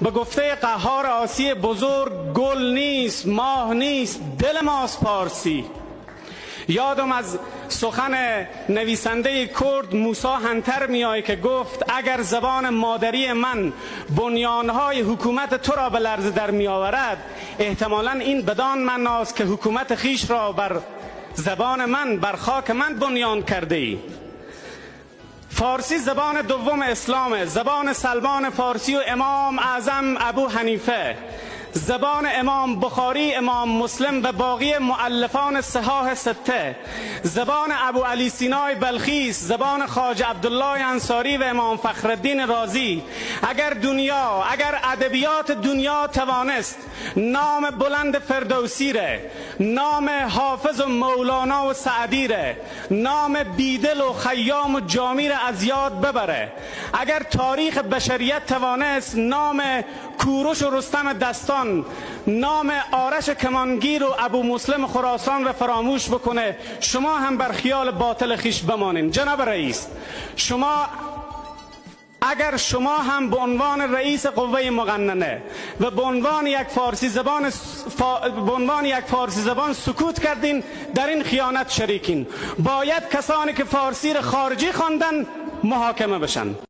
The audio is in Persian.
به گفته قهار آسی بزرگ، گل نیست، ماه نیست، دل ماست پارسی. یادم از سخن نویسنده کرد موسی هنتر میای که گفت اگر زبان مادری من بنیانهای حکومت تو را به لرزه در میآورد، احتمالاً این بدان معناست که حکومت خیش را بر زبان من، بر خاک من بنیان کرده ای. فارسی زبان دوم اسلام، زبان سلمان فارسی و امام اعظم ابو حنیفه، زبان امام بخاری، امام مسلم و باقی مؤلفان صحاح سته، زبان ابو علی سینای بلخی، زبان خواجه عبدالله انصاری و امام فخرالدین رازی. اگر دنیا، اگر ادبیات دنیا توانست نام بلند فردوسی ره، نام حافظ و مولانا و سعدی ره، نام بیدل و خیام و جامی ره از یاد ببره، اگر تاریخ بشریت توانست نام کوروش و رستم دستان، نام آرش کمانگیر و ابو مسلم خراسان را فراموش بکنه، شما هم بر خیال باطل خیش بمانین. جناب رئیس، شما اگر شما هم به عنوان رئیس قوه مقننه و به عنوان یک فارسی زبان به عنوان یک فارسی زبان سکوت کردین، در این خیانت شریکین. باید کسانی که فارسی را خارجی خواندن محاکمه بشن.